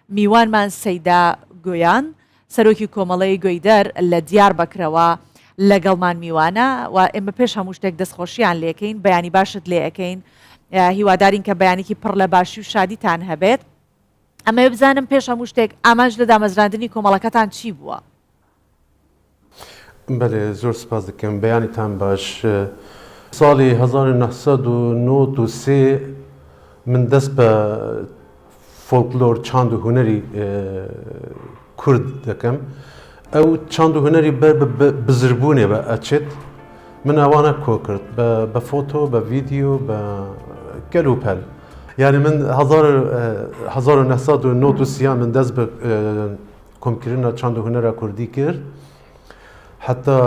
میوانمان سەیدا گۆیان سەرۆکی کۆمەڵەی گۆیدەر لە دیاربەکرەوە لەگەڵمان میوانە و ئێمە پێش هەموو شتێک دەستخۆشیان لێکەین بەیانی باشت لێ ئەکەین هیوادارین کە بەیانێکی پڕ لە باشی و شادیتان هەبێت ئەمەوێ بزانم پێش هەموو شتێک ئامانج لە دامەزراندنی کۆمەڵەکەتان چی بووە؟ بەلێ زۆر سپاس دەکەم بەیانیتان باش ساڵی 1993 من دەست بە فۆلکلۆر چاند و هونەری کورد دەکەم ئەو چاند و هونەری بەر بە بزربوونێ بە ئەچێت من ئەوانە کۆ کرد بە فۆتۆ بە ڤیدیۆ بە گەل و پەل یعنی من 1993 من دەست بە کۆمکردنا چاند و هونەرا کوردی کرد حتا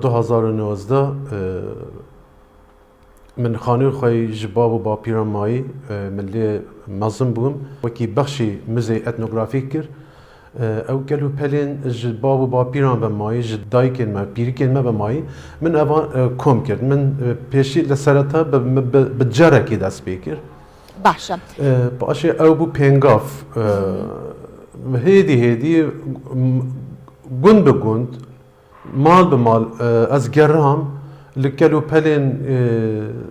2019 من خانووی خۆی ji bav û bapîran mayî min lê mezin bûm wekî bexşî muzeyê etnografîk kir. Ew kel û pelên ji bav û bapîran ve mayî, ji dayikên me, pîrikên me ve mayî min evan kom kir. Min pêşî li sereta bi cerekê dest pê kir. Baş e. Paşê ew bû pêngav. Hêdî hêdî gund bi gund Mal bi mal ez geram li kel û pelên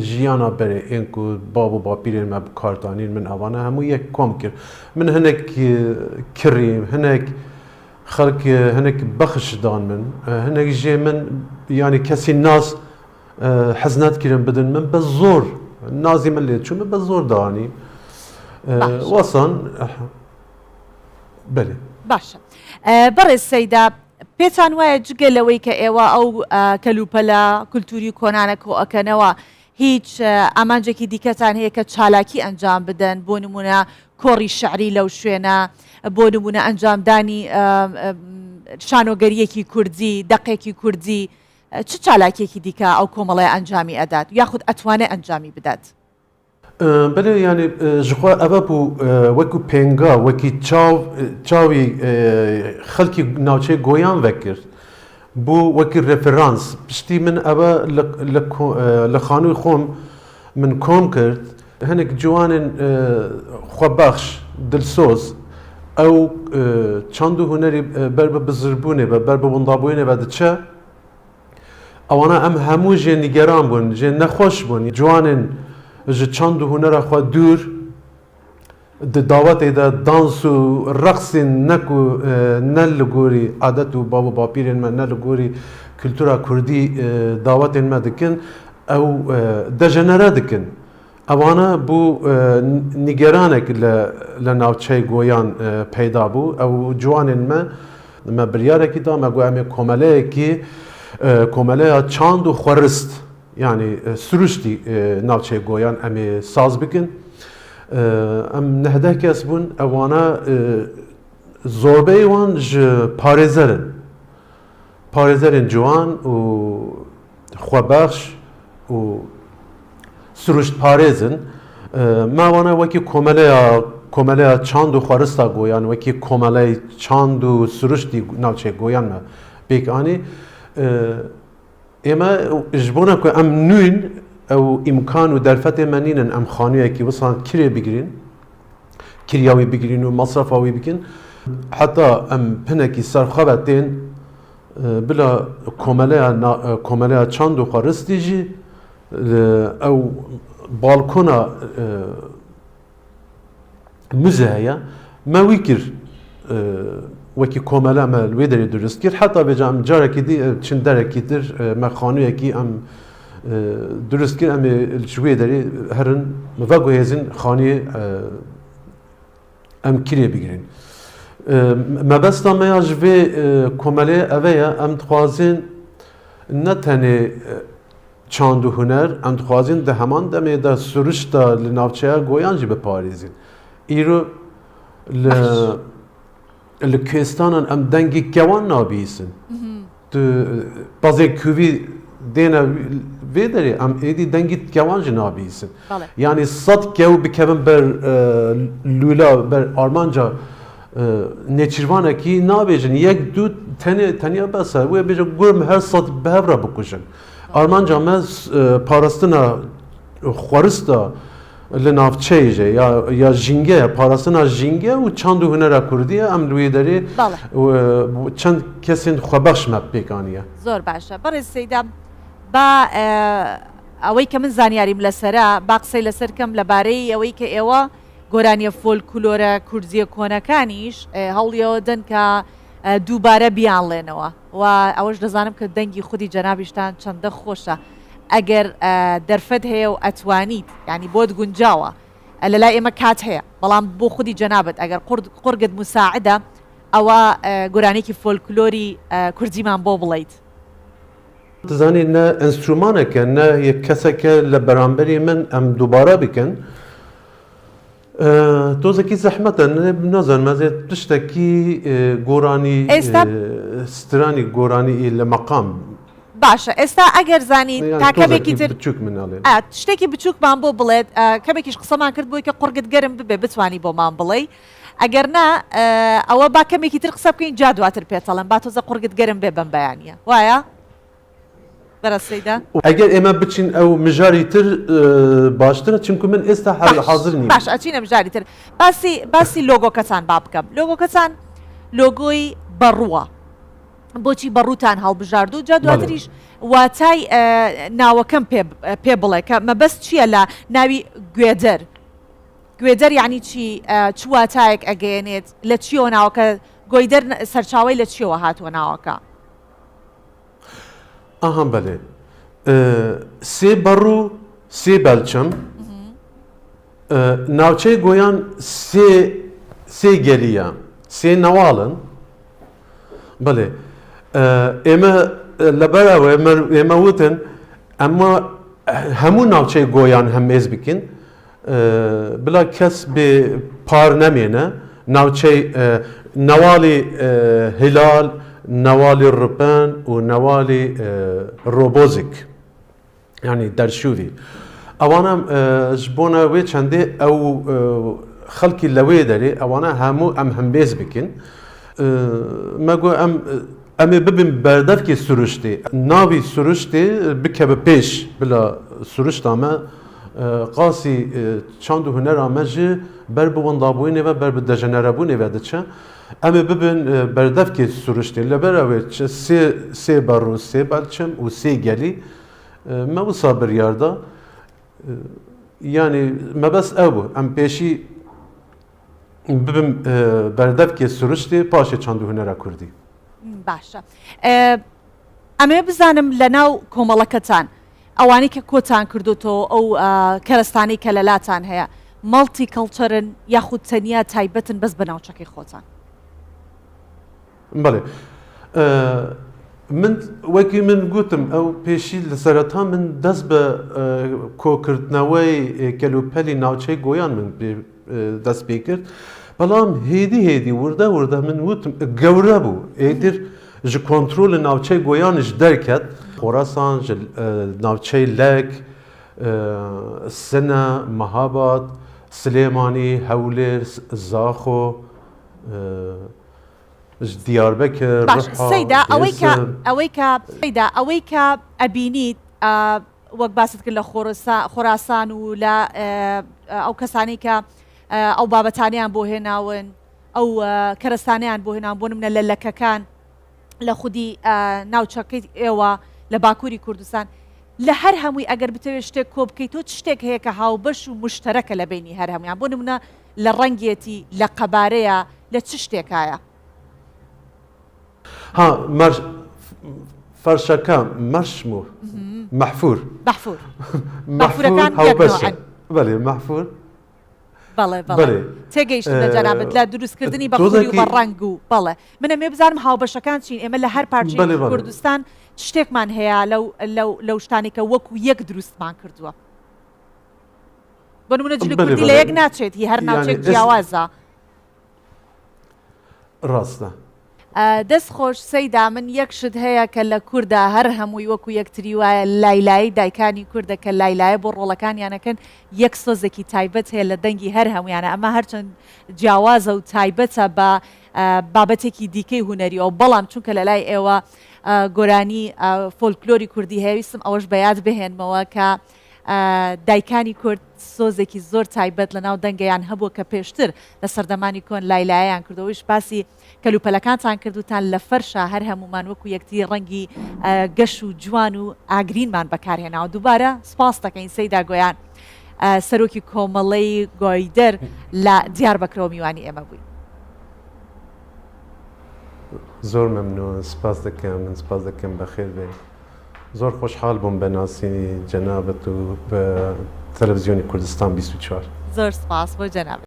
jiyana berê ên ku bav û bapîrên me bi kar danîn min evane hemû yek kom kir. Min hinek kirî, hinek xelk hinek bexş dan min, hinek jê min yanî kesî nas hez nedikirin bidin min bi zor nazî min lê çû min bi zor dianî. Wesan belê. Baş e. Berêz Seyda پێتان وایە جگە لەوەی کە ئێوە ئەو کەلوپەلە کولتووری کۆنانە کۆئەکەنەوە هیچ ئامانجێکی دیکەتان هەیە کە چالاکی ئەنجام بدەن بۆ نمونە کۆڕی شعری لەو شوێنە بۆ نمونە ئەنجامدانی شانۆگەریەکی کوردی دەقێکی کوردی چ چالاکیەکی دیکە ئەو کۆمەڵەیە ئەنجامی ئەدات یاخود ئەتوانێ ئەنجامی بدات؟ بەلێ یانی jixwe eve bû wekû pênga wekî çav çawî xelkî navçeyê Goyan vekir bû wekî referans piştî min eve li xanûyê xwe min kom kir hinek ciwanên xwebexş dilsoz ew çand û hunerî ber bi bizirbûnê ve ber bi windabûyînê ve diçe. Ewana em hemû jê nîgeran bûn, jê nexweş bûn. Ciwanên ji çand û hunera xwe dûr di dawetê de dans û reqsên ne ku ne li gorî adet û bav û bapîrên me, ne li gorî kultura kurdî dawetên me dikin, ew dejenere dikin. Ewana bû nîgeranek li navçeyê Goyan peyda bû. Ew ciwanên me me biryarekî da me got em ê komeleyekî komeleya çand û xwerist yanî sirûştî navçeyê Goyan em ê saz bikin. Em nehdeh kes bûn. Ewana zorbeyê wan ji parêzer in. Parêzerên ciwan û xwebexş û sirûştparêz in. Me wana wekî komeleya Komeleya Çand û Xwerista Goyan, wekî Komeleyê Çand û Sirûştî navçeyê Goyan me pêk anî. Ême ji bona ku em nûn ew îmkan û derfetên me nînin em xanûyekî wisan kirê bigirîn. Kiriya wî bigirîn û mesrefa wî bikin. Heta em pinekî ser xwe ve tên bila komeleya komeleya çand û xweristî jî ew balkona muze heye me wî kir wekî komele me li wê derê dirust kir. Heta vêca em carekî dî çin derekî dir me xanûyekî em Dirust kir em ê ji wê derê herin veguhêzin xaniyê em kirê bigirin. Mebesta me ya ji vê komelê ev ye em dixwazin ne tenê çand û huner em dixwazin di heman demê de siruşta li navçeya Goyan jî biparêzin. Îro li Li kêstanan em dengê kewan nabihîsin. Tu pezê kûvî dêne vê derê em êdî dengê kewan jî nabihîsin. Yanî sed kew bikevin ber lûla ber armanca nêçîrvanekî nabêjin yek du tenê teniya bes e. Wê bêje gur her sed bi hev re bikujin. Armanca me parastina xwerista. لە ناوچەی ژێ یا یا ژینگەیە پاراستنا ژینگە و چاند و هونەرا کوردیە ئەم لوێ دەرێ بەڵێ. چەند کەسێن خوەبەخش مە پێکانیە. زۆر باشە بەڕێز سەیدا با ئەوەی کە من زانیاریم لەسەرە با قسەی لەسەر کەم لەبارەی ئەوەی کە ئێوە گۆرانیە فۆلکلۆرە کوردیە کۆنەکانیش هەوڵی ئەوە دەن کە دووبارە بیانڵێنەوە و ئەوەش دەزانم کە دەنگی خودی جەنابیشتان چەندە خۆشە ئەگەر دەرفەت هەیە و ئەتوانیت یانی بۆت گونجاوە لەلای ئێمە کات هەیە بەڵام بۆ خودی جەنابت ئەگەر قوڕگت موساعدە ئەوە گۆرانیەکی فۆلکلۆری کوردیمان بۆ بڵێیت. دەزانی نە ئەنسترومانەکە نە یەک کەسەکە لە بەرامبەری من ئەم دووبارە بکەن تۆزێکی زەحمەتە نازانم ئەزێ تشتێکی گۆرانی ئێستا سترانی گۆرانی لە مەقام باشە ئێستا ئەگەر زانی تا کەمێکی تر بچوک من ئەڵێم شتێکی بچووکمان بۆ بڵێت کەمێکیش قسەمان کرد بۆی کە قوڕگت گەرم ببێ بتانی بۆمان بڵێ ئەگەر نا ئەوە با کەمێکی تر قسە بکەین جا دواتر پێتەڵێم با تۆزە قوڕگت گەرم بێ بەم بەیانیە وایە؟ بەڕێز سەیدا. ئەگەر ئێمە بچین ئەو مژاری تر باشترە چونکو من ئێستا باش حازر نیم. باش ئەچینە مژاری تر باسی باسی لۆگۆکەتان با بکەم لۆگۆکەتان لۆگۆی بەڕووە بۆچی بەڕووتان هەڵبژارد و جا بەڵێ. دواتریش واتای ناوەکەم پێ پێ بڵێ کە مەبەست چییە لە ناوی گوێدەر گوێدەر یانی چی چ واتایەک ئەگەیەنێت لە چیەوە ناوەکە گۆیدەر سەرچاوەی لە چیەوە هاتووە ناوەکە؟ ئەها بەلێ سێ بەڕوو سێ بەلچم ناوچەی گۆیان سێ سێ گەلیە سێ نەواڵن بەڵێ ئێمە لەبەر ئەوە ئێمە وتن ئەمە هەموو ناوچەی گۆیان هەمێز بکەین بلا کەس بێ پار نەمێنە ناوچەی نەواڵی هیلال، نەواڵی ڕپەن و نەواڵی ڕۆبۆزیک یانی دەرشووری ئەوانە بۆنە وێ چەندێ ئەو خەڵکی لەوێ دەرێ ئەوانە هەموو ئەم هەمبێز بکەین مەگو ئەم ئەمێ ببین بەردەفکی سروشتی ناوی سروشتی بکە بە پێش بلا سروشتامە قاسی چاند و هونەرا me jî ber bi windabûyînê ve ber bi dejenerebûnê ve diçe. Em ê bibin berdevkê suriştê. Li ber ew ê sê sê berû, sê belçim û sê gelî me wisa biryar da. Yanî mebest ew bû em pêşî bibin berdevkê suriştê paşê çand û hunera kurdî. باشە ئەمەوێ بزانم لەناو کۆمەڵەکەتان ئەوانەی کە کۆتان کردۆتەوە ئەو کەرەستانەی کە لەلاتان هەیە multicultural ن یاخود تەنیا تایبەتن بەس بە ناوچەکەی خۆتان؟ بەڵێ من وەکی من گوتم ئەو پێشی لە سەرەتا من دەست بە کۆکردنەوەی کەلوپەلی ناوچەی گۆیان من دەست پێ کرد بەڵام هێدی هێدی وردە وردە من وتم گەورە بوو ئیتر ji کۆنترۆلی ناوچەی گۆیانیش دەرکەت خۆراسان ji ناوچەی لەک سنە مەهاباد سلێمانی هەولێر زاخۆ ji دیاربەکر باش ڕحا سەیدا ئەوەی کە دێرسم ئەوەی کە سەیدا ئەوەی کە ئەبینیت وەک باست کرد لە خۆراسان و لە ئەو کەسانەی کە ئەو بابەتانەیان بۆ هێناون ئەو کەرەستانەیان بۆ هێناون بۆ نمونە لە لەکەکان لە خودی ناوچەکەی ئێوە لە باکووری کوردستان لە هەر هەمووی ئەگەر بتەوێت شتێک کۆ بکەیتەوە چ شتێک هەیە کە هاوبەش و مشتەرەکە لە بینی هەر هەموویان بۆ نمونە لە ڕەنگێتی لە قەبارەیە لە چ شتێکایە؟ ها مەرش فەرشەکە مەرشم و مەحفور مەحفور مەحفورەکان هاوبەشە بەێ مەحفور بەڵێ بەڵێ تێگەیشتم لە جەنابت لە دروستکردنی بە خوری و بە ڕەنگ و بەڵێ من ئەمێ بزانم هاوبەشەکان چین ئێمە لە هەر پارچەیەکی کوردستان شتێکمان هەیە لەو لەو لەو شتانێک کە وەکو یەک دروستمان کردووە بۆ نمونە جلی کوردی لە یەک ناچێت هی هەر ناوچێک جیاوازە ڕاستە. دەست خۆش سەیدا من یەک شت هەیە کە لە کوردا هەر هەمووی وەکو یەکتری وایە لایلایی دایکانی کوردە کە لایلایە بۆ ڕۆڵەکانیان ئەکەن یەک سۆزێکی تایبەت هەیە لە دەنگی هەر هەموویانە ئەمە هەرچەند جیاوازە و تایبەتە بە بابەتێکی دیکەی هونەریەوە بەڵام چونکە لە لای ئێوە گۆرانی فۆلکلۆری کوردی هەیە ویستم ئەوەش بە یاد بهێنمەوە کە. دایکانی کورد سۆزێکی زۆر تایبەت لە ناو دەنگەیان هەبووە کە پێشتر لە سەردەمانی کۆن لای لایەیان کردەوەیش باسی کەلوپەلەکانتان کردوتان لە فەرشا هەر هەموومان وەکو یەکتری ڕەنگی گەش و جوان و ئاگرینمان بەکارهێناوە دووبارە سپاس دەکەین سەیدا گۆیان سەرۆکی کۆمەڵەی گۆیدەر لە دیاربەکرەوە میوانی ئێمە بووی. زۆر مەمنون سپاس دەکەم من سپاس دەکەم بەخێر بێی زۆر خۆشحاڵ بووم بە ناسینی جەنابت و بە تەلەفزیۆنی کوردستان 24. زۆر سپاس بۆ جەنابت.